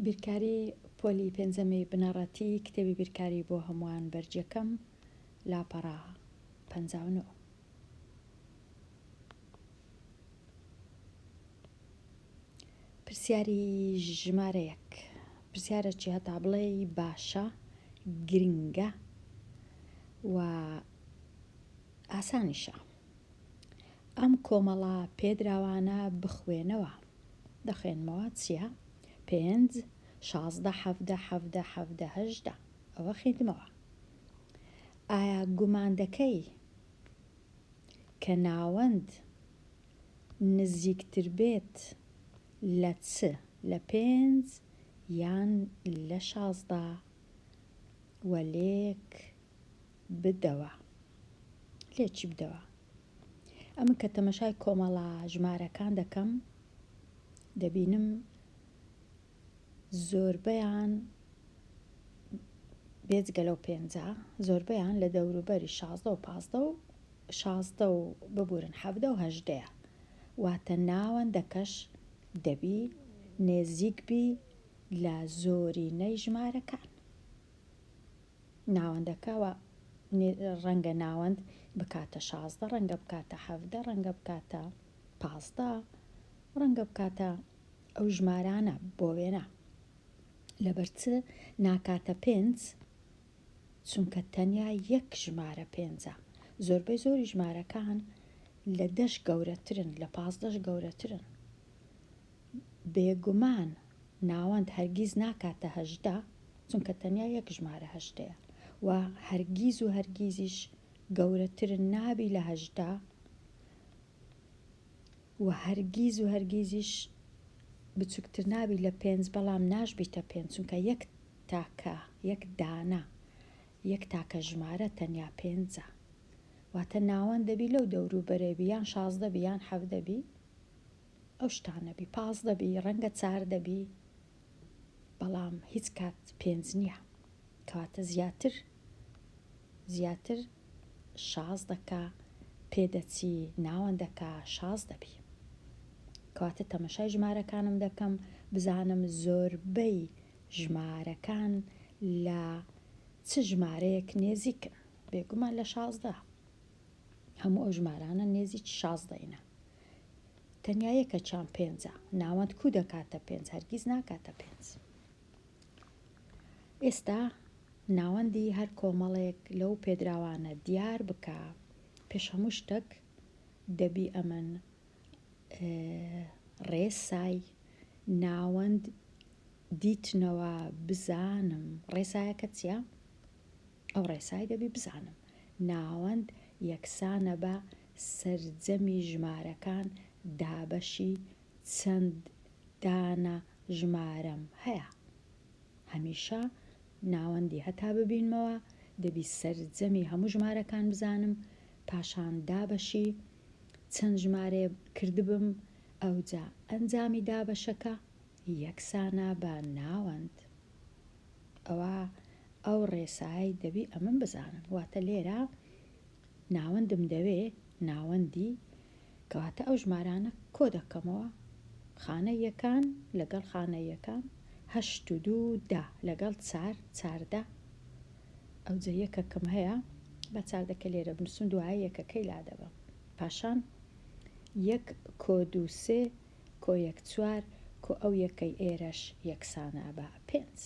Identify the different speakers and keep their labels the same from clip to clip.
Speaker 1: بیرکاری پۆلی پێنجەمی بنەڕەتی کتێبی بیرکاری بۆ هەمووان بەرگ یەکەم لاپەڕە 59. پرسیاری ژمارە یەک پرسیارەکی هەتا بڵێی باشە گرنگە و ئاسانیشە ئەم کۆمەڵە پێدراوانە بخوێنەوە. دەخوێنمەوە چیە؟ پێنج، 16، 17، 17، 17، 18 ئەوە خیندمەوە. ئایا گومان دەکەی کە ناوەند نزیکتر بێت لە چ لە پێنج یان لە 16 وە لێک بدەوە؟ لێکی بدەوە. ئەمن کە تەمەشای کۆمەڵە ژمارەکان دەکەم دەبینم زۆربەیان بێجگە لەو پێنجە زۆربەیان لە دەوروبەری 16 و 15 و 16 و ببورن حەڤدە و هەژدەیە واتە ناوەندەکەش دەبی نێزیک بی لە زۆرینەی ژمارەکان. ناوەندەکە وە ڕەنگە ناوەند بکاتە 16 ڕەنگە بکاتە 17 ڕەنگە بکاتە 15 ڕەنگە بکاتە ئەو ژمارانە بۆ وێنە لەبەر چ ناکاتە پێنج چونکە تەنیا یەک ژمارە پێنجە زۆربەی زۆری ژمارەکان لە دەش گەورەترن لە پازدەش گەورەترن بێگومان ناوەند هەرگیز ناکاتە 18 چونکە تەنیا یەک ژمارە هەشتەیە و هەرگیز و هەرگیزیش گەورەتر نابی لە 18 و هەرگیز و هەرگیزیش بچوکتر نابی لە پێنج بەڵام ناشبیتە پێنج چونکە یەک تاکە یەک دانە یەک تاکە ژمارە تەنیا پێنجە واتە ناوەند دەبی لەو دەوروبەرەی بی یان 16 بی یان حەڤدە بی ئەو شتانە بی 15 بی ڕەنگە چاردە بی بەڵام هیچ کات پێنج نییە کەواتە زیاتر زیاتر شازدەکە پێدەچی ناوەندەکە 16 بی کەواتە تەمەشای ژمارەکانم دەکەم بزانم زۆربەی ژمارەکان لە چ ژمارەیەک نێزیکن بێگومان لە 16 هەموو ئەو ژمارانە نێزیکی شازدەینە تەنیا یەکەکیان پێنجە ناوەند کو دەکاتە پێنج هەرگیز ناکاتە پێنج ئێستا ناوەندی هەر کۆمەڵێک لەو پێدراوانە دیار بکە پێش هەموو شتەک دەبی ئەمن ڕێسای ناوەند دیتنەوە بزانم ڕێسایەکە چییە؟ ئەو ڕێسای دەبی بزانم ناوەند یەکسانە بە سەرجەمی ژمارەکان دابەشی چەند دانە ژمارەم هەیە هەمیشە ناوەندی هەتا ببینمەوە دەبی سەرجەمی هەموو ژمارەکان بزانم پاشان دابەشی چەند ژمارەیە کردبم ئەوجا ئەنجامی دابەشەکە یەکسانە بە ناوەند ئەوە ئەو ڕێسایەی دەبی ئەمن بزانم واتە لێرە ناوەندم دەوێ ناوەندی کەواتە ئەو ژمارانە کۆ دەکەمەوە خانە یەکان لەگەڵ خانە یەکان هەشت و دوو دە لەگەڵ چار چاردە ئەوجە یەکەکەم هەیە بە چاردەکە لێرە بنووسم دوایە یەکەکەی لادەبەم پاشان یەک کۆ دوو سێ کۆ یەک چوار کۆ ئەو یەکەی ئێرەش یەکسانە بە پێنج.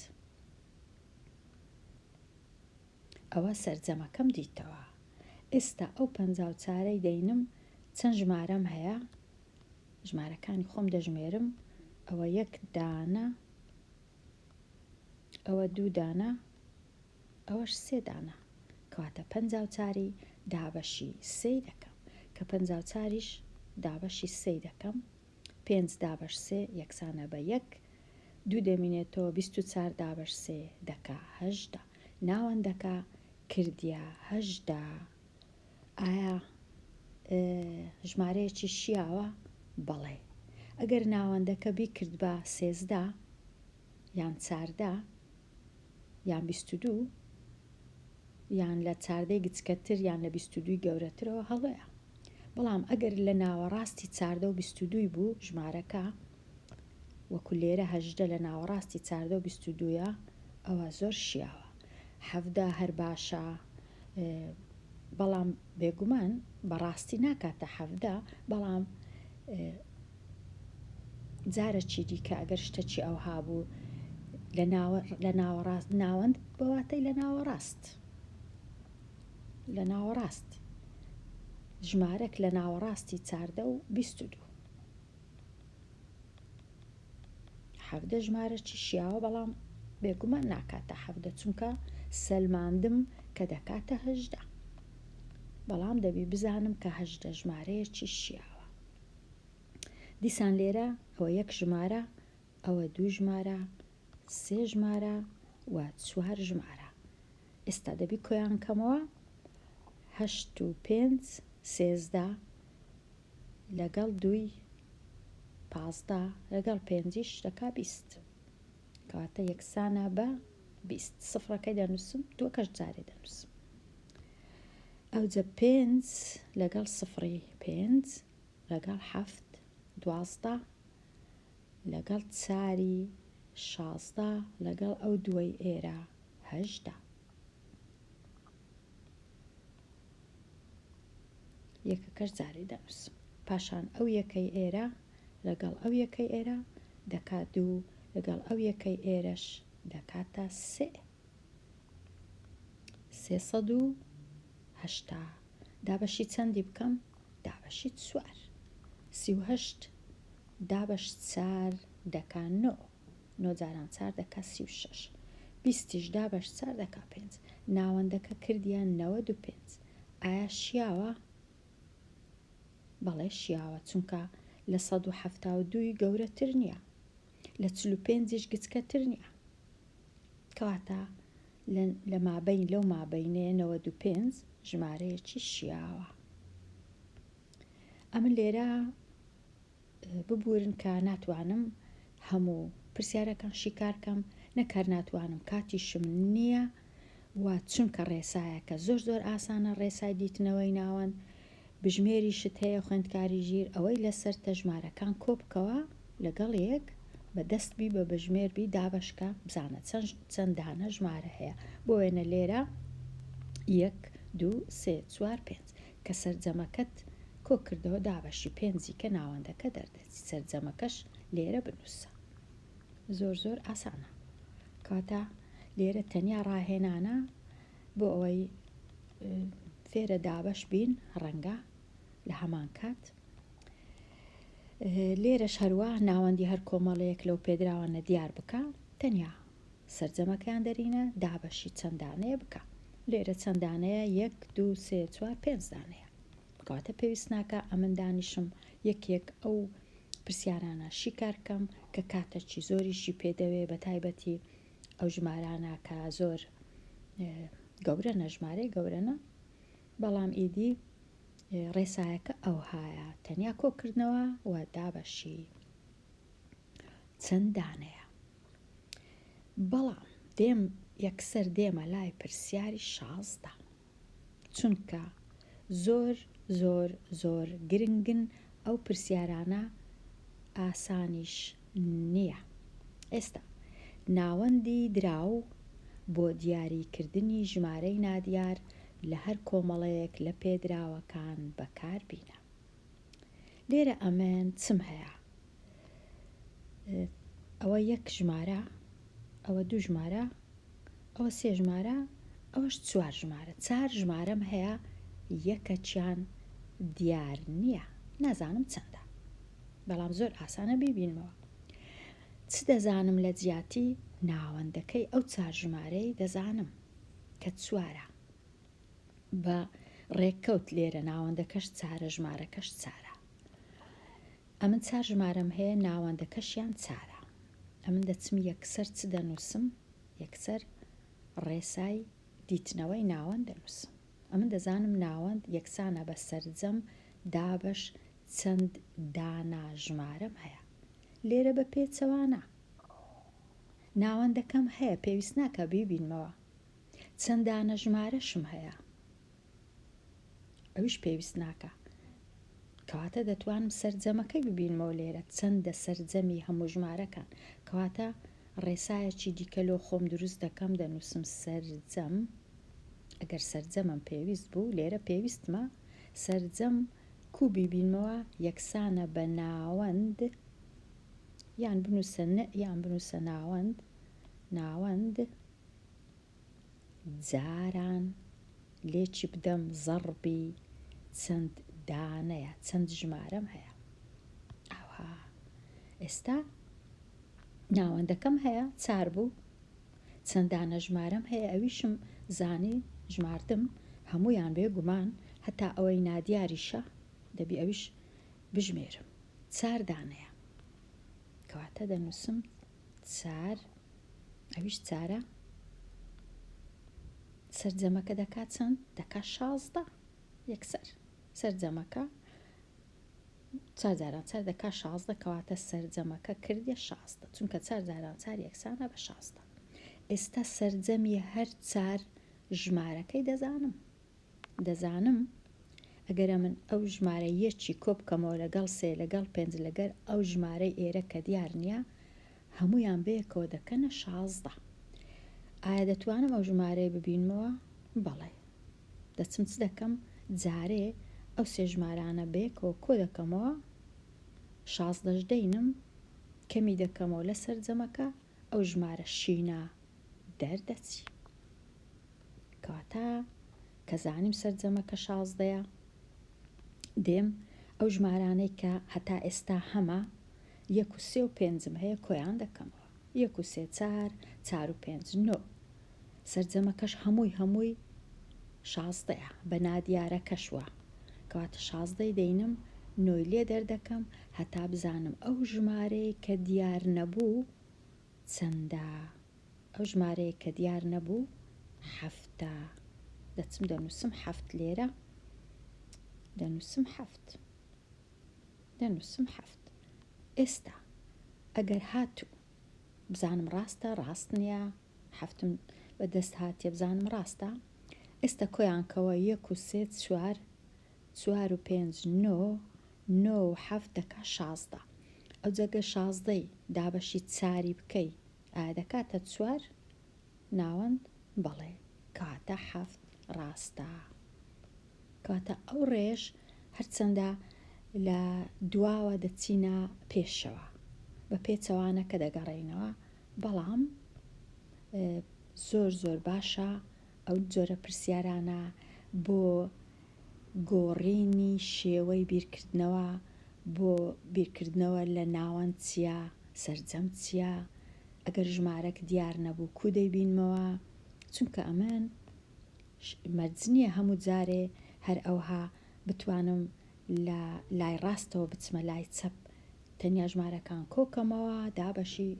Speaker 1: ئەوە سەرجەمەکەم دیتەوە. ئێستا ئەو پەنجا و چارەی دەینم چەند ژمارەم هەیە؟ ژمارەکانی خۆم دەژمێرم ئەوە یەک دانە ئەوە دوو دانە ئەوەش سێ دانە کەواتە پەنجا و چاری دابەشی سێی دەکەم کە پەنجا و چاریش دابەشی سێی دەکەم پێنج دابەش سێ یەکسانە بە یەک دوو دەمینێتەوە 24 دابەش سێ دەکا 18 ناوەندەکە کردیە 18 ئایا ژمارەیەکی شیاوە؟ بەڵێ. ئەگەر ناوەندەکە بیکردبا 13 یان چاردە یان 22 یان لە چاردەی گچکەتر یان لە 22 گەورەترەوە هەڵەیە. بەڵام ئەگەر لە ناوەڕاستی چاردە و 22 بوو ژمارەکە. وەکو لێرە 18 لە ناوەڕاستی 14 و 22ە ئەوە زۆر شیاوە. 17 هەر باشە بەڵام بێگومان بەڕاستی ناکاتە 17 بەڵام جارەکی دیکە ئەگەر شتەکی ئەوها بوو لە ناوەڕاست ناوەند بەواتەی لە ناوەڕاست لە ناوەڕاست ژمارەک لە ناوەڕاستی چاردە و 22 17 ژمارەکی شیاوە بەڵام بێگومان ناکاتە 17 چونکە سەلماندم کە دەکاتە هەژدە بەڵام دەبی بزانم کە هەژدە ژمارەیەکی شیاوە دیسان لێرە ئەوە یەک ژمارە، ئەوە دوو ژمارە، سێ ژمارە و چوار ژمارە. ئێستا دەبی کۆیان کەمەوە هەشت و پێنج 13 لەگەڵ دووی 15 لەگەڵ پێنجیش دەکا 20 کەواتە یەکسانە بە 20 سفرەکەی دەنووسم دووەکەش جارێ دەنووسم ئەوجە پێنج لەگەڵ سفری پێنج لەگەڵ حەفت 12 لەگەڵ چاری 16 لەگەڵ ئەو دووەی ئێرە 18 یەکەکەش جارێ دەنووسم پاشان ئەو یەکەی ئێرە لەگەڵ ئەو یەکەی ئێرە دەکات دوو لەگەڵ ئەو یەکەی ئێرەش دەکاتە سێ 380 دابەشی چەندی بکەم؟ دابەشی چوار 38 دابەش چار دەکا نۆ نۆ جاران چار دەکا 36 بیستیش دابەش چار دەکا پێنج ناوەندەکە کردیان 95 ئایا شیاوە؟ بەڵێ شیاوە چونکە لە 172 گەورەتر نییە لە 45یش گچکەتر نییە کەواتە لە مابەین لەو مابەینەیە 95 ژمارەیەکی شیاوە. ئەمن لێرە ببورن کە ناتوانم هەموو پرسیارەکان شیکار کەم نەک هەر ناتوانم کاتیشم نییە و چونکە ڕێسایەکە زۆر زۆر ئاسانە ڕێسای دیتنەوەی ناوەند بژمێریشت هەیە خوێندکاری ژیر ئەوەی لەسەرتە ژمارەکان کۆبکەوە لەگەڵ یەک بە دەست بی بە بژمێر بی دابەشکە بزانە چەند چەند دانە ژمارە هەیە بۆ وێنە لێرە یەک دوو سێ چوار پێنج کە سەرجەمەکەت کۆ کردەوە دابەشی پێنجی کە ناوەندەکە دەردەچی سەرجەمەکەش لێرە بنووسە زۆر زۆر ئاسانە کەواتە لێرە تەنیا ڕاهێنانە بۆ ئەوەی فێرە دابەش بین ڕەنگە لە هەمان کات لێرەش هەروە ناوەندی هەر کۆمەڵەیەک لەو پێدراوانە دیار بکە تەنیا سەرجەمەکەیان دەرینە دابەشی چەند دانەیە بکە لێرە چەند دانەیە یەک دوو سێ چوار پێنج دانەیە کەواتە پێویست ناکە ئەمن دانیشم یەک یەک ئەو پرسیارانە شیکار کەم کە کاتەکی زۆریشی پێدەوێ بە تایبەتی ئەو ژمارانە کە زۆر گەورەنە ژمارەی گەورەنە بەڵام ئیدی ڕێسایەکە ئەوهایە تەنیا کۆکردنەوە و دابەشی چەند دانەیە بەڵام دێم یەکسەر دێمە لای پرسیاری 16 چونکە زۆر زۆر زۆر گرنگن ئەو پرسیارانە ئاسانیش نییە. ئێستا ناوەندی دراو بۆ دیاری کردنی ژمارەی نادیار لە هەر کۆمەڵەیەک لە پێدراوەکان بەکار بینە. لێرە ئەمن چم هەیە؟ ئەوە یەک ژمارە، ئەوە دوو ژمارە، ئەوە سێ ژمارە، ئەوەش چوار ژمارە. چار ژمارەم هەیە یەکەکیان دیار نییە نازانم چەندە بەڵام زۆر ئاسانە بیبینمەوە. چ دەزانم لە جیاتی ناوەندەکەی ئەو چار ژمارەی دەزانم کە چوارە بە ڕێککەوت لێرە ناوەندەکەش چارە ژمارەکەش چارە ئەمن چار ژمارەم هەیە ناوەندەکەشیان چارە ئەمن دەچم یەکسەر چ دەنووسم یەکسەر ڕێسای دیتنەوەی ناوەند دەنووسم ئەمن دەزانم ناوەند یەکسانە بە سەرجەم دابەش چەند دانە ژمارەم هەیە لێرە بە پێچەوانە ناوەندەکەم هەیە پێویست ناکە بیبینمەوە چەند دانە ژمارەشم هەیە ئەویش پێویست ناکە. کەواتە دەتوانم سەرجەمەکەی ببینمەوە لێرە چەندە سەرجەمی هەموو ژمارەکان. کەواتە ڕێسایەکی دیکە لۆ خۆم دروست دەکەم دەنووسم سەرجەم ئەگەر سەرجەمم پێویست بوو لێرە پێویستمە سەرجەم کوو بیبینمەوە یەکسانە بە ناوەند یان بنووسە ن یان بنووسە ناوەند ناوەند جاران لێکی بدەم زەڕبی چەند دانەیە چەند ژمارەم هەیە ئاوها ئێستا ناوەندەکەم هەیە چار بوو چەند دانە ژمارەم هەیە ئەویشم زانی ژماردم هەموویان بێ گومان هەتا ئەوەی نادیاریشە دەبی ئەویش بژمێرم چار دانەیە کەواتە دەنووسم چار ئەویش چارە سەرجەمەکە دەکات چەند دەکات 16 یەکسەر سەرجەمەکە چار جاران چار دەکات 16 کەواتە سەرجەمەکە کردیە 16 چونکە چار جاران چار یەکسانە بە 16 ئێستا سەرجەمی هەر چار ژمارەکەی دەزانم دەزانم ئەگەر ئەمن ئەو ژمارە یەکی کۆ بکەمەوە لەگەڵ سێ لەگەڵ پێنج لەگەر ئەو ژمارەی ئێرە کە دیار نییە هەموویان بەیەکەوە دەکەنە 16 ئایا دەتوانم ئەو ژمارەیە ببینمەوە؟ بەڵێ دەچم چ دەکەم جارێ ئەو سێ ژمارانە بەیەکەوە کۆ دەکەمەوە شازدەش دەینم کەمی دەکەمەوە لە سەرجەمەکە ئەو ژمارە شینە دەردەچی. کەواتە کە زانیم سەرجەمەکە شازدەیە دێم ئەو ژمارانەی کە هەتا ئێستا هەمە یەک و سێ و پێنجم هەیە کۆیان دەکەمەوە یەک و سێ چار چار و پێنج نۆ سەرجەمەکەش هەمووی هەمووی شازدەیە بە نادیارەکەش وا کەواتە شازدەی دەینم نۆی لێ دەردەکەم هەتا بزانم ئەو ژمارەیە کە دیار نەبوو چەندە ئەو ژمارەیە کە دیار نەبوو حەفتە دەچم دەنووسم حەفت لێرە دەنووسم حەفت دەنووسم حەفت ئێستا ئەگەر هاتوو بزانم ڕاستە ڕاست نییە حەفتم بە دەست هاتیە بزانم ڕاستە ئێستا کۆیان کەوە یەک و سێ چوار چوار و پێنج نۆ نۆ و حەفت دەکا 16 ئەو جەگە شازدەی دابەشی چاری بکەی ئایا دەکاتە چوار ناوەند؟ بەڵێ کەواتە حەفت ڕاستە. کەواتە ئەو ڕێیەش هەرچەندە لە دواوە دەچینە پێشەوە بە پێچەوانەکە دەگەڕێینەوە بەڵام زۆر زۆر باشە ئەو جۆرە پرسیارانە بۆ گۆڕینی شێوەی بیرکردنەوە بۆ بیرکردنەوە لە ناوەند چیە سەرجەم چیە ئەگەر ژمارەک دیار نەبوو کو دەیبینمەوە چونکە ئەمن مەرج نیە هەموو جارێ هەر ئەوها بتوانم لە لای ڕاستەوە بچمە لای چەپ تەنیا ژمارەکان کۆکەمەوە دابەشی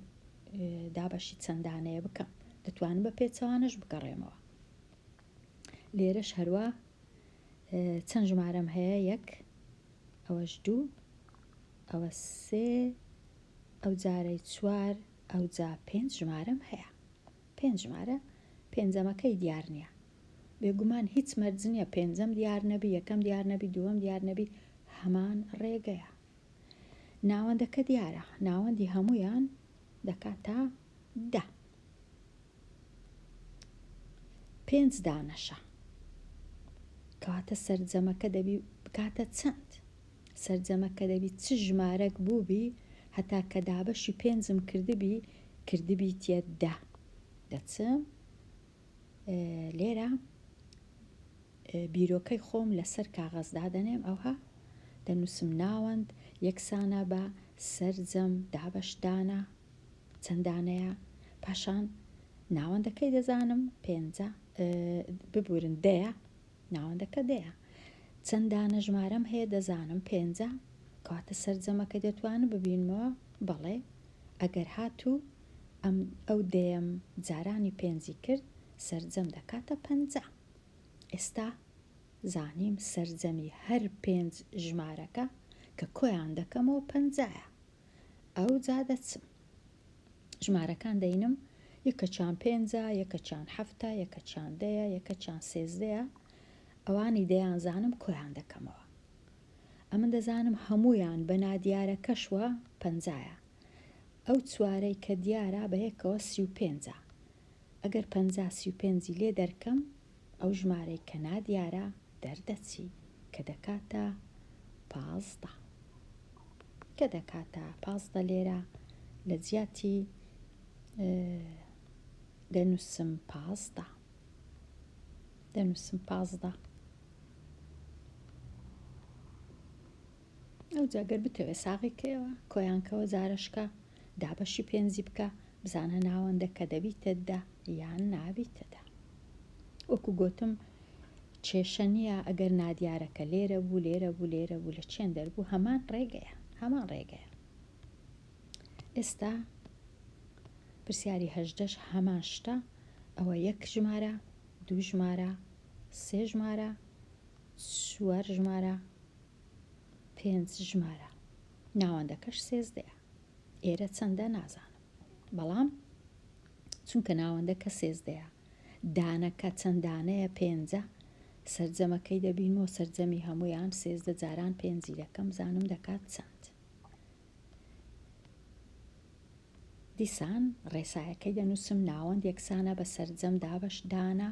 Speaker 1: دابەشی چەند دانەیە بکەم دەتوانم بە پێچەوانەش بگەڕێمەوە لێرەش هەروا چەند ژمارەم هەیە یەک ئەوەش دوو ئەوە سێ ئەو جارەی چوار ئەوجا پێنج ژمارەم هەیە پێنج ژمارە پێنجەمەکەی دیار نییە بێگومان هیچ مەرج نییە پێنجەم دیار نەبی یەکەم دیار نەبی دووەم دیار نەبی هەمان ڕێگەیە ناوەندەکە دیارە ناوەندی هەمویان دەکاتە دە پێنج دانەشە کەواتە سەرجەمەکە دەبی بکاتە چەند سەرجەمەکە دەبی چ ژمارەک بووبی هەتا کە دابەشی پێنجم کردبی کردبیتە دە دەچم لێرە بیرۆکەی خۆم لەسەر کاغەز دادەنێم ئەوها دەنووسم ناوەند یەکسانە بە سەرجەم دابەش دانە چەند دانەیە پاشان ناوەندەکەی دەزانم پێنجە ببورن دەیە ناوەندەکە دەیە چەند دانە ژمارەم هەیە دەزانم پێنجە کەواتە سەرجەمەکە دەتوانم ببینمەوە بەڵێ ئەگەر هاتوو ئەم ئەو دەیەم جارانی پێنجی کرد سەرجەم دەکاتە 50 ئێستا زانیم سەرجەمی هەر پێنج ژمارەکە کە کۆیان دەکەمەوە پەنجایە ئەوجا دەچم ژمارەکان دەینم یەکەچیان پێنجە یەکەچیان حەفتە یەکەچیان دەیە یەکەچیان سێزدەیە ئەوانی دەیان زانم کۆیان دەکەمەوە. ئەمن دەزانم هەموویان بە نادیارەکەشوە پەنجایە. ئەو چوارەی کە دیارە بە یەکەوە 35ە. ئەگەر 50 35ی لێ دەرکەم ئەو ژمارەی کە نادیارە دەردەچی کە دەکاتە 15. کە دەکاتە 15 لێرە لە جیاتی دەنووسم 15. دەنووسم 15. ئەوجا گەر بتەوێ ساغی کەیەوە کۆیان کەوە جارەشکە دابەشی پێنجی بکە بزانە ناوەندەکە دەبیتە دە یان نابیتە دە. وەکو گۆتم کێشە نییە ئەگەر نادیارەکە لێرە بوو لێرە بوو لێرە بوو لە چێندەر بوو هەمان ڕێگەیە هەمان ڕێگەیە. ئێستا پرسیاری هەژدەش هەمان شتە ئەوە یەک ژمارە دوو ژمارە سێ ژمارە چوار ژمارە پێنج ژمارە ناوەندەکەش سێزدەیە ئێرە چەندە نازانم بەڵام چونکە ناوەندەکە سێزدەیە دانەکە چەند دانەیە پێنجە سەرجەمەکەی دەبینمەوە سەرجەمی هەموویان 13 جاران پێنجی دەکەم زانم دەکات چەند دیسان ڕێسایەکەی دەنووسم ناوەند یەکسانە بە سەرجەم دابەش دانە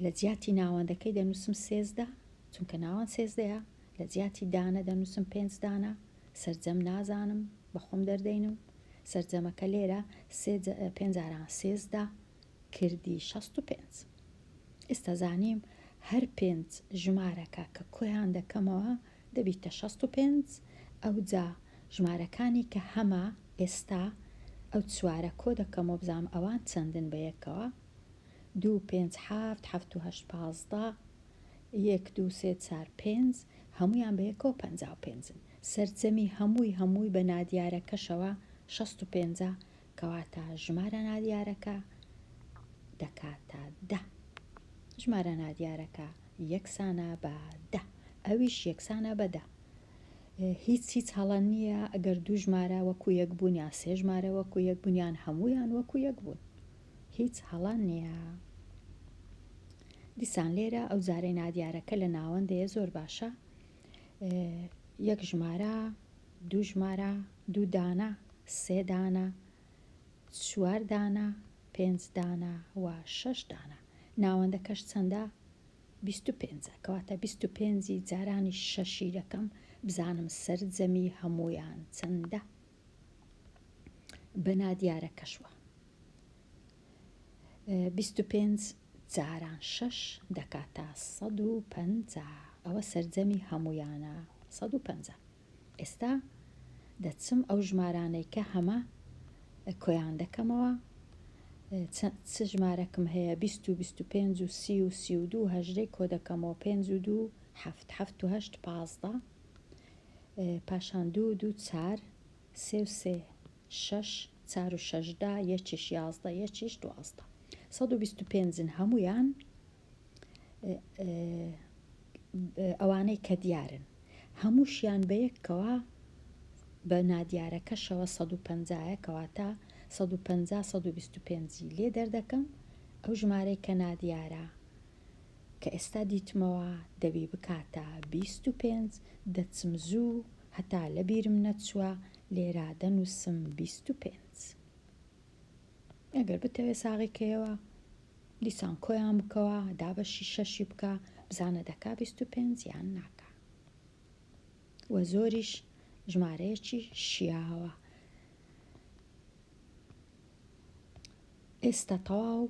Speaker 1: لە جیاتی ناوەندەکەی دەنووسم 13 چونکە ناوەند سێزدەیە لە جیاتی دانە دەنووسم پێنج دانە سەرجەم نازانم بە خۆم دەردەینم سەرجەمەکە لێرە سێ پێنج جاران 13 کردی 65 ئێستا زانیم هەر پێنج ژمارەکە کە کۆیان دەکەمەوە دەبیتە 65 ئەوجا ژمارەکانی کە هەمە ئێستا ئەو چوارە کۆ دەکەمەوە بزانم ئەوان چەندن بە یەکەوە دوو پێنج حەفت حەفت و هەشت 15 یەک دوو سێ چار پێنج هەموویان بە یەکەوە 55ن سەرجەمی هەمووی هەمووی بە نادیارەکەشەوە 65ە کەواتە ژمارە نادیارەکە دەکاتە دە ژمارە نادیارەکە یەکسانە بە دە ئەویش یەکسانە بە دە هیچ هیچ هەڵە نییە ئەگەر دوو ژمارە وەکو یەک بوون یان سێ ژمارە وەکو یەک بوون یان هەموویان وەکو یەک بوون هیچ هەڵە نییە. دیسان لێرە ئەو جارەی نادیارەکە لە ناوەندەیە زۆر باشە یەک ژمارە دوو ژمارە دوو دانە سێ دانە چوار دانە پێنج دانە و شەش دانە ناوەندەکەش چەندە 25 کەواتە 25 جارانی شەشی دەکەم بزانم سەرجەمی هەمویان چەندە بە نادیارەکەشوە 25 جاران شەش دەکاتە 150 ئەوە سەرجەمی هەمویانە 150 ئێستا دەچم ئەو ژمارانەی کە هەمە کۆیان دەکەمەوە چ ژمارەکم هەیە 20 و 25 و 30 و 32 هەژدەی کۆ دەکەمەوە 5 و 2 هەفت هەفت و هەشت 15 پاشان دوو دوو چار سێ و سێ شەش چار و شەشدا یەکیش 11 یەکیش 12 125 هەمویان ئەوانەی کە دیارن هەمووشیان بە یەکەوە بە نادیارەکەشەوە 150 کەواتە 150 125 لێ دەردەکەم ئەو ژمارەی کە نادیارە کە ئێستا دیتمەوە دەبی بکاتە 25 دەچم زوو هەتا لە بیرم نەچووە لێرە دەنووسم 25 ئەگەر بتەوێ ساغی کەیەوە دیسان کۆیان بکەوە دابەشی شەشی بکە بزانە دەکا 25 یان ناکا وە زۆریش ژمارەیەکی شیاوە ئێستا تەواو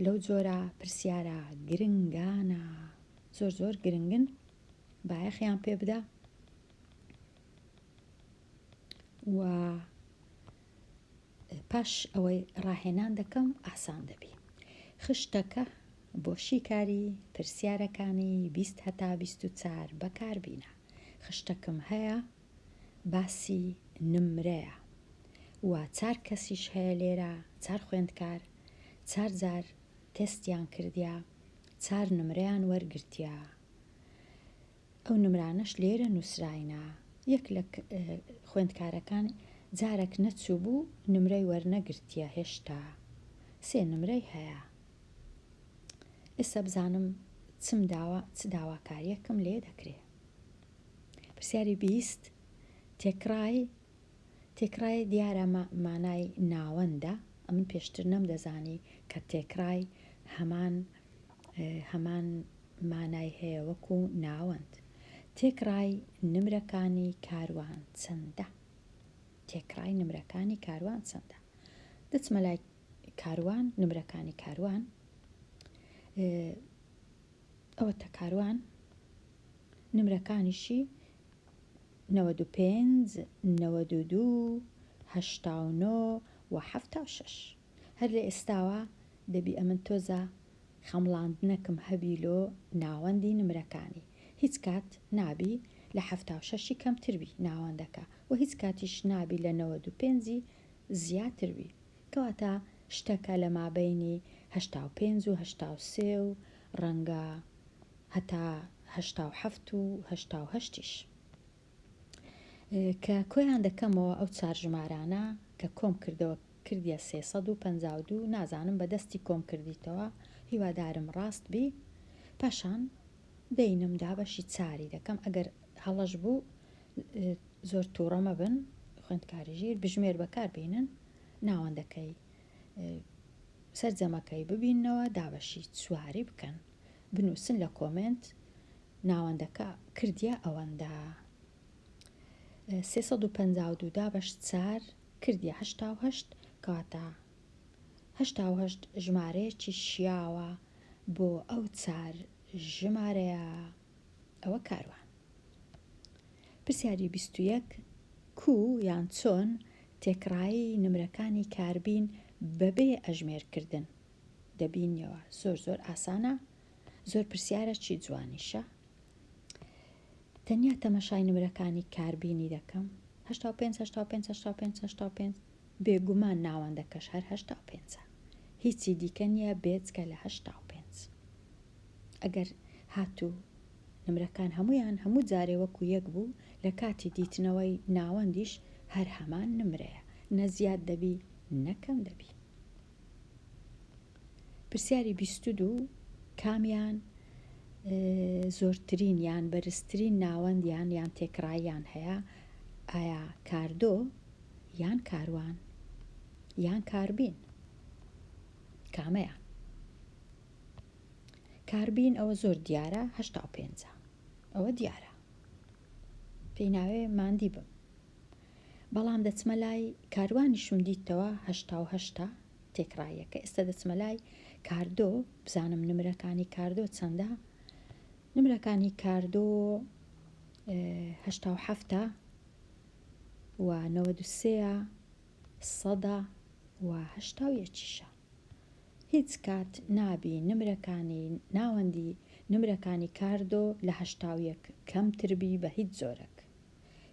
Speaker 1: لەو جۆرە پرسیارە گرنگانە زۆر زۆر گرنگن بایەخیان پێ بدە و پاش ئەوەی ڕاهێنان دەکەم ئاسان دەبی. خشتەکە بۆ شیکاری پرسیارەکانی 20 هەتا 24 بەکاربینە. خشتەکم هەیە باسی نمرەیە و چار کەسیش هەیە لێرە چار خوێندکار چار جار تێستیان کردیە چار نمرەیان وەرگرتیە. ئەو نمرانەش لێرە نووسراینە، یەک لە خوێندکارەکان جارەک نەچووبوو نمرەی وەرنەگرتیە هێشتا سێ نمرەی هەیە. ئێستا بزانم چم داوا چ داواکاریەکم لێ دەکرێ. پرسیاری 20 تێکڕای تێکڕای دیارە مانای ناوەندە ئەمن پێشتر نەمدەزانی کە تێکڕای هەمان هەمان مانای هەیە وەکو ناوەند. تێکڕای نمرەکانی کاروان چەندە؟ تێکڕای نمرەکانی کاروان چەندە؟ دەچمە لای کاروان نمرەکانی کاروان ئەوەتە کاروان نمرەکانیشی 95 92 89 و 76 هەر لە ئێستاوە دەبی ئەمن تۆزە خەمڵاندنەکم هەبی لۆ ناوەندی نمرەکانی هیچ کات نابی لە 76ی کەمتر بی ناوەندەکە و هیچ کاتیش نابی لە 95ی زیاتر بی کەواتە شتەکە لە مابەینی 85 و 83 و ڕەنگە هەتا 87 و 88یش. کە کۆیان دەکەمەوە ئەو چار ژمارانە کە کۆم کردەوە کردیە 352 نازانم بە دەستی کۆم کردیتەوە هیوادارم ڕاست بی پاشان دەینم دابەشی چاری دەکەم ئەگەر هەڵەش بوو زۆر تووڕە مەبن خوێندکاری ژیر بژمێر بەکار بینن ناوەندەکەی سەرجەمەکەی ببینەوە دابەشی چواری بکەن بنووسن لە کۆمێنت ناوەندەکە کردیە ئەوەندە 352 دابەش چار کردیە 88 کەواتە 88 ژمارەیەکی شیاوە بۆ ئەو چار ژمارەیە ئەوە کاروان. پرسیاری 21 کو یان چۆن تێکڕایی نمرەکانی کاربین بەبێ ئەژمێرکردن دەبینیەوە؟ زۆر زۆر ئاسانە زۆر پرسیارە چی جوانیشە تەنیا تەمەشای نمرەکانی کاربینی دەکەم 85 85 85 85 بێگومان ناوەندەکەش هەر 85 هیچی دیکە نییە بێجگە لە 85 ئەگەر هاتوو نمرەکان هەموویان هەموو جارێ وەکو یەک بوو لە کاتی دیتنەوەی ناوەندیش هەر هەمان نمرەیە نە زیاد دەبی نە کەم دەبی. پرسیاری 22 کامیان زۆرترین یان بەرزترین ناوەندیان یان تێکڕاییان هەیە ئایا کاردۆ یان کاروان یان کاربین کامەیان؟ کاربین ئەوە زۆر دیارە 85 ئەوە دیارە پێی ناوێ ماندی بم بەڵام دەچمە لای کاروانیشم دیتەوە 88 تێکڕاییەکە ئێستا دەچمە لای کاردۆ بزانم نمرەکانی کاردۆ چەندە نمرەکانی کاردۆ 87 و 93 سەدا و 81یشە هیچ کات نابی نمرەکانی ناوەندی نمرەکانی کاردۆ لە 81 کەمتر بی بە هیچ جۆرەک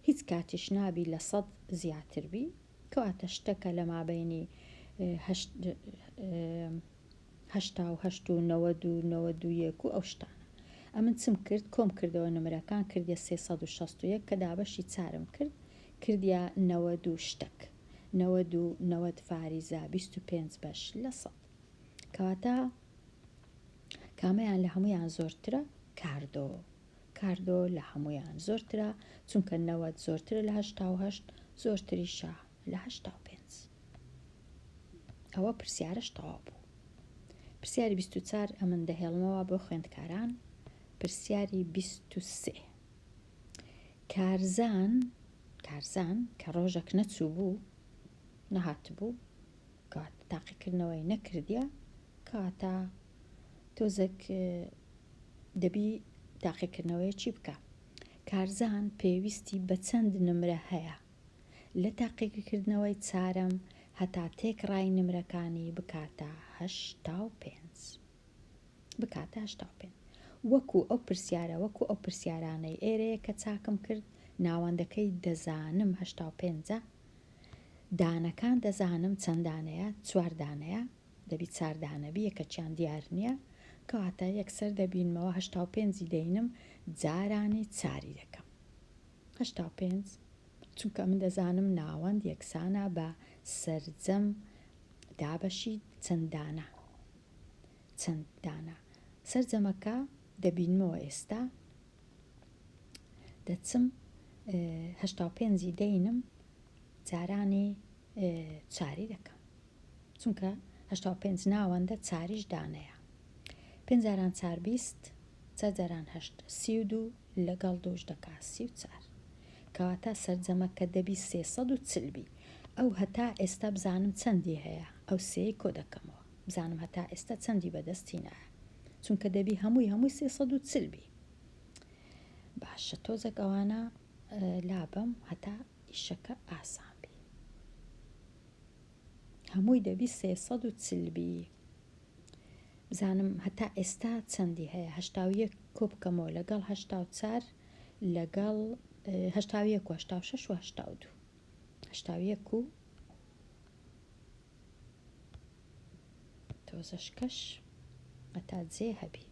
Speaker 1: هیچ کاتیش نابی لە سەد زیاتر بی کەواتە شتەکە لە مابەینی 88 و 90 و 91 و ئەو شتانە ئەمن چم کرد کۆم کردەوە نمرەکان کردیە 361 کە دابەشی چارم کرد کردیە 90 و شتەک 90 و 90 فاریزە 25 بەش لە سەد کەواتە کامەیان لە هەمویان زۆرترە کاردۆ کاردۆ لە هەمویان زۆرترە چونکە 90 زۆرترە لە 88 زۆرتریشە لە 85 ئەوە پرسیارەش تەواو بوو پرسیاری 24 ئەمن دەهێڵمەوە بۆ خوێندکاران پرسیاری 23 کارزان کارزان کە ڕۆژەک نەچوو بوو نەهاتبوو کەواتە تاقیکردنەوەی نەکردیە کەواتە تۆزێک دەبی تاقیکردنەوەیەکی بکە کارزان پێویستی بە چەند نمرە هەیە لە تاقیکردنەوەی چارەم هەتا تێکڕای نمرەکانی بکاتە 85 بکاتە 85 وەکو ئەو پرسیارە وەکو ئەو پرسیارانەی ئێرەیە کە چاکم کرد ناوەندەکەی دەزانم 85 دانەکان دەزانم چەند دانەیە چوار دانەیە دەبی چار دانە بی یەکەکیان دیار نییە کەواتە یەکسەر دەبینمەوە 85ی دەینم جارانی چاری دەکەم 85 چونکە من دەزانم ناوەند یەکسانە بە سەرجەم دابەشی چەند دانە چەند دانە سەرجەمەکە دەبینمەوە ئێستا دەچم. 85 ی دەینم جارانی چاری دەکەم چونکە 85 ناوەندە چاریش دانەیە پێنج جاران چار 20 چار جاران هەشت 32 لەگەڵ دووش دەکا 34 کەواتە سەرجەمەکە دەبی 340 بی ئەو هەتا ئێستا بزانم چەندی هەیە ئەو سێی کۆ دەکەمەوە بزانم هەتا ئێستا چەندی بەدەست هینایە چونکە دەبی هەمووی هەمووی 340 بی باشە تۆزێک ئەوانە لابەم هەتا ئیشەکە ئاسان بی هەمووی دەبی 340 بی بزانم هەتا ئێستا چەندی هەیە 81 کۆ بکەمەوە لەگەڵ 84 لەگەڵ 81 و 86 و 82 81 و تۆزەشکەش هەتا جێ هەبی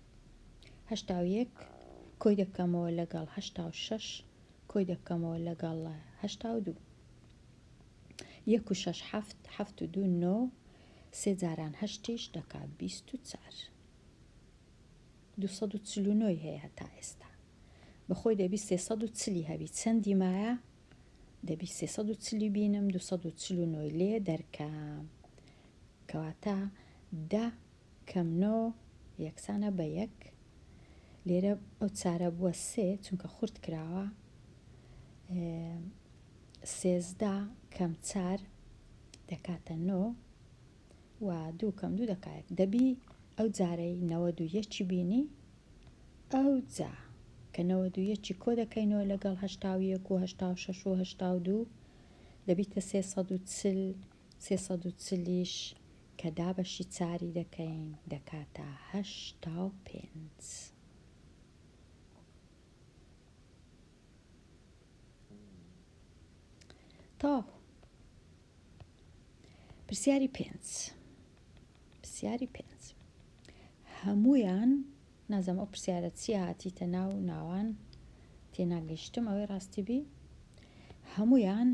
Speaker 1: 81 کۆی دەکەمەوە لەگەڵ 86 کۆی دەکەمەوە لەگەڵ 82 یەک و شەش حەفت حەفت و دوو نۆ سێ جاران هەشتیش دەکا 24 249 هەیە هەتا ئێستا بەخۆی دەبی 340 هەبی چەندی مایە دەبی 340 بینم 249 لێ دەرکەم کەواتە دە کەم نۆ یەکسانە بە یەک لێرە ئەو چارە بووە سێ چونکە خورد کراوە 13 کەم چار دەکاتە نۆ و دوو کەم دوو دەکات دەبی ئەو جارەی 91 بینی ئەو جا کە 91 کۆ دەکەینەوە لەگەڵ 81 و 86 و 82 دەبیتە 340 340 کە دابەشی چاری دەکەین دەکاتە 85. تەواو پرسیاری پێنج پرسیاری پێنج هەمویان نازم ئەو پرسیارە چیە هاتیتە ناو ناوان تێناگەیشتم ئەوەی ڕاستی بی هەمویان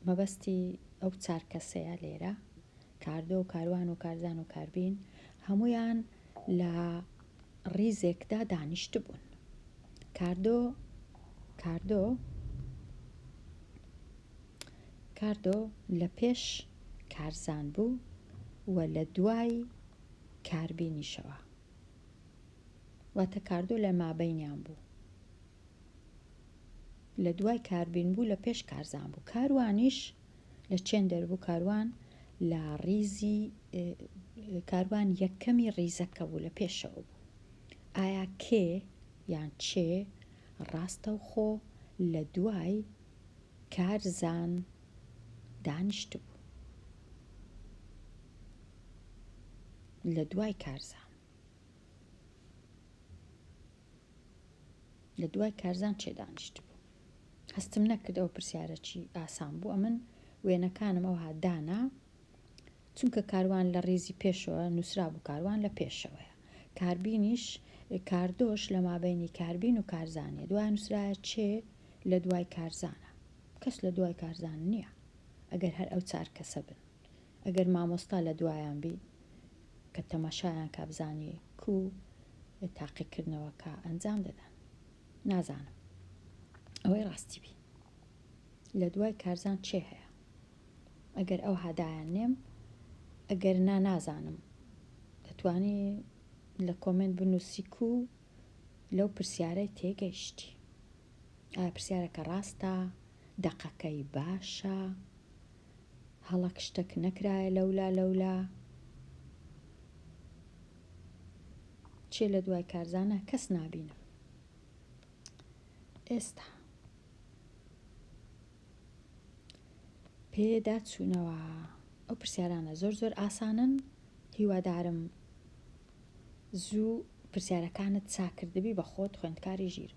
Speaker 1: مەبەستی ئەو چار کەسەیە لێرە کاردۆ و کاروان و کارزان و کاربین هەمویان لە ڕیزێکدا دانیشتبوون کاردۆ کاردۆ کاردۆ لە پێش کارزان بوو و لە دوای کاربینیشەوە واتە کاردۆ لە مابەینیان بوو لە دوای کاربین بوو لە پێش کارزان بوو کاروانیش لە چێندەر بوو کاروان لە ڕیزی کاروان یەکەمی ڕیزەکە بوو لە پێشەوە بوو ئایا کێ یان چێ ڕاستەوخۆ لە دوای کارزان دانیشتبوو لە دوای کارزان لە دوای کارزان چێ دانیشتبوو هەستم نەکرد ئەو پرسیارە چی ئاسان بوو ئەمن وێنەکانم ئەوها دانا چونکە کاروان لە ڕیزی پێشەوە نووسرابوو کاروان لە پێشەوەیە کاربینیش کاردۆش لە مابینی کاربین و کارزانە دوای نووسرایە چێ لە دوای کارزانە کەس لە دوای کارزان نییە ئەگەر هەر ئەو چار کەسە بن ئەگەر مامۆستا لە دوایان بی کە تەماشایان کا بزانی کو تاقیکردنەوەکە ئەنجام دەدەن نازانم ئەوەی ڕاستی بی لە دوای کارزان چێ هەیە ئەگەر ئەو هادایان نێم ئەگەر نا نازانم دەتوانی لە کۆمێنت بنووسی کو لەو پرسیارەی تێگەیشتی ئایا پرسیارەکە ڕاستە دەقەکەی باشە هەڵەک شتەک نەکرایە لەولا لەولا چێ لە دوای کارزانە کەس نابینم ئێستا پێدا چوونەوە ئەو پرسیارانە زۆر زۆر ئاسانن هیوادارم زوو پرسیارەکانت چاکردبی بە خۆت خوێندکاری ژیر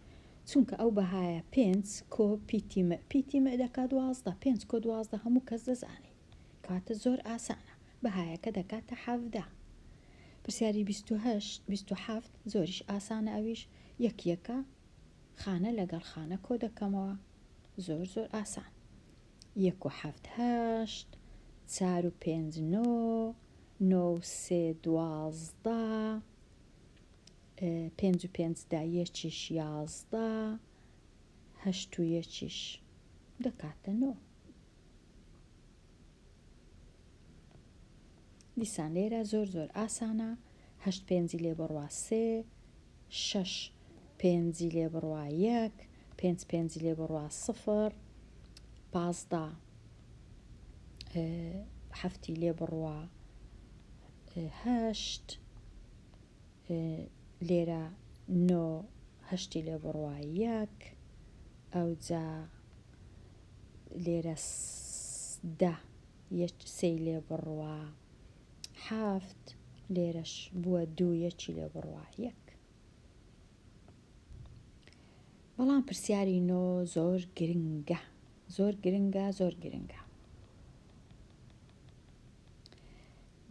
Speaker 1: چونکە ئەو بەهایە پێنج کۆ پیتی م پیتی م دەکا 12 پێنج کۆ 12 هەموو کەس دەزانی کەواتە زۆر ئاسانە بەهایەکە دەکاتە 17 پرسیاری 28 27 زۆریش ئاسانە ئەویش یەک یەکە خانە لەگەڵ خانە کۆ دەکەمەوە زۆر زۆر ئاسان یەک و حەفت هەشت چار و پێنج نۆ نۆ و سێ 12 پێنج و پێنج دا یەکیش 11. هەشت و یەکیش دەکاتە نۆ. دیسان لێرە زۆر زۆر ئاسانە هەشت پێنجی لێ بڕوا سێ شەش پێنجی لێ بڕوا یەک پێنج پێنجی لێ بڕوا سفر 15 حەفتی لێ بڕوا هەشت لێرە نۆ هەشتی لێ بڕوا یەک ئەوجا لێرە دە یەک سێی لێ بڕوا حەفت لێرەش بووە دوو یەکی لێ بڕوا یەک. بەڵام پرسیاری نۆ زۆر گرنگە زۆر گرنگە زۆر گرنگە.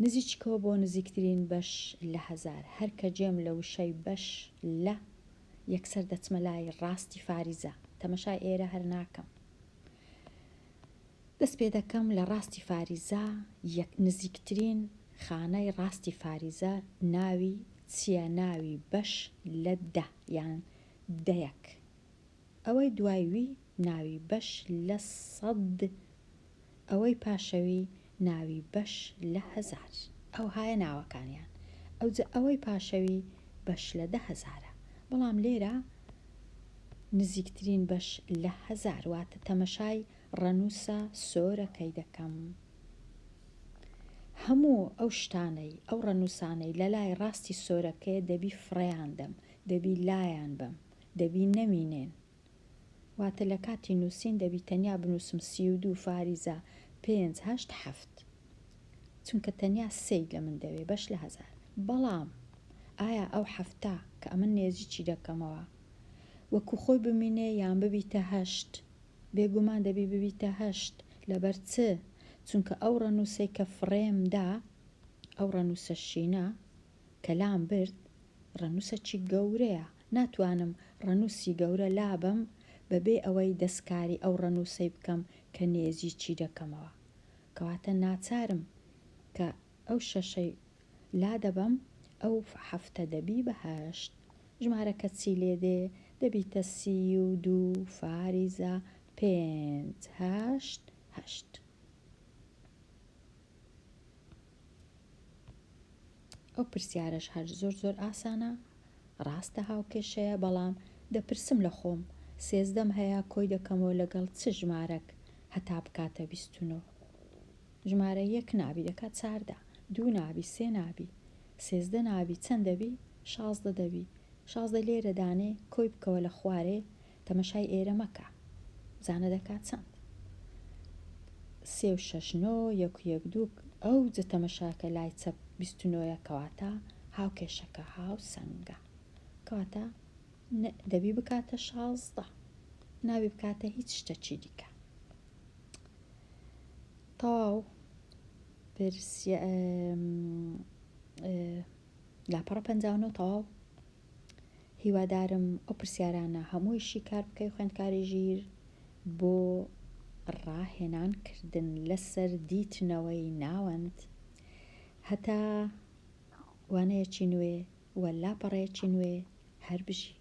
Speaker 1: نزیکەوە بۆ نزیکترین بەش لە هەزار هەر کە جێم لە وشەی بەش لە یەکسەر دەچمە لای ڕاستی فاریزە تەمەشای ئێرە هەر ناکەم. دەست پێ دەکەم لە ڕاستی فاریزە یەک نزیکترین خانەی ڕاستی فاریزە ناوی چیە ناوی بەش لە دە یان دەیەک ئەوەی دوای وی ناوی بەش لە سەد ئەوەی پاشەوی ناوی بەش لە هەزار ئەوهایە ناوەکانیان ئەوجە ئەوەی پاشەوی بەش لە دە هەزارە بەڵام لێرە نزیکترین بەش لە هەزار واتە تەمەشای ڕەنووسە سۆرەکەی دەکەم. هەموو ئەو شتانەی، ئەو ڕەنووسانەی لە لای ڕاستی سۆرەکەیە دەبی فڕێیان دەم، دەبی لایان بەم، دەبی نەمینێن. واتە لە کاتی نووسین دەبی تەنیا بنووسم 32 فاریزە پێنج هەشت حەفت. چونکە تەنیا سێی لە من دەوێ بەش لە هەزار. بەڵام ئایا ئەو حەفتە کە ئەمن نێزیکی دەکەمەوە وەکوو خۆی بمینێ یان ببیتە هەشت؟ بێگومان دەبی ببیتە هەشت لەبەر چ؟ چونکە ئەو ڕەنووسەی کە فڕێم دا، ئەو ڕەنووسە شینە کە لام برد، ڕەنووسەکی گەورەیە، ناتوانم ڕەنووسی گەورە لابەم بەبێ ئەوەی دەستکاری ئەو ڕەنووسەی بکەم کە نێزیکی دەکەمەوە. کەواتە ناچارم کە ئەو شەشەی لادەبەم ئەو حەفتە دەبی بە هەشت ژمارەکە چی لێ دێ دەبیتە 32 فاریزە پێنج هەشت هەشت. ئەو پرسیارەش هەر زۆر زۆر ئاسانە ڕاستە هاوکێشەیە بەڵام دەپرسم لە خۆم سێزدەم هەیە کۆی دەکەمەوە لەگەڵ چ ژمارەک هەتا بکاتە 29 ژمارە یەک نابی دەکات چاردە دوو نابی سێ نابی 13 نابی چەند دەبی 16 دەبی 16 لێرە دانێ کۆی بکەوە لە خوارێ تەمەشای ئێرە مەکە بزانە دەکات چەند سێ و شەش نۆ یەک و یەک دوو ئەوجە تەمەشاکە لای چەپ 29ە کەواتە هاوکێشەکە هاوسەنگە کەواتە دەبی بکاتە 16 نابی بکاتە هیچ شتەکی دیکە تەواو پرسیە لاپەڕە 59 تەواو هیوادارم ئەو پرسیارانە هەمووی شیکار بکەی خوێندکاری ژیر بۆ ڕاهێنان کردن لەسەر دیتنەوەی ناوەند هەتا وانەیەکی نوێ و لاپەڕەیەکی نوێ هەر بژی.